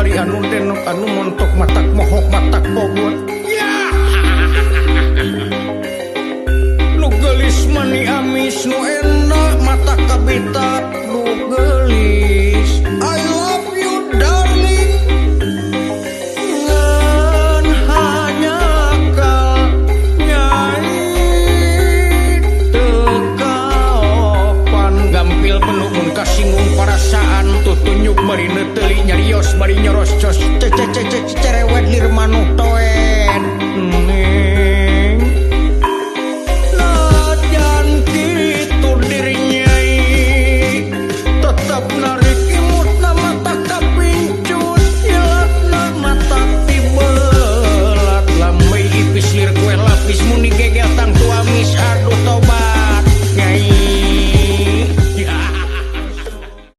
bari anu denok anu montok matak mohok matak pogot. Ya. Nu geulis mani amis nu enak mata kabita nu geulis. I love you darling. Ngan hanjakal nyai teu kaopan gampil penuh mun kasinggung parasaan tutunjuk bari neuteli nyarios bari nyoroscos.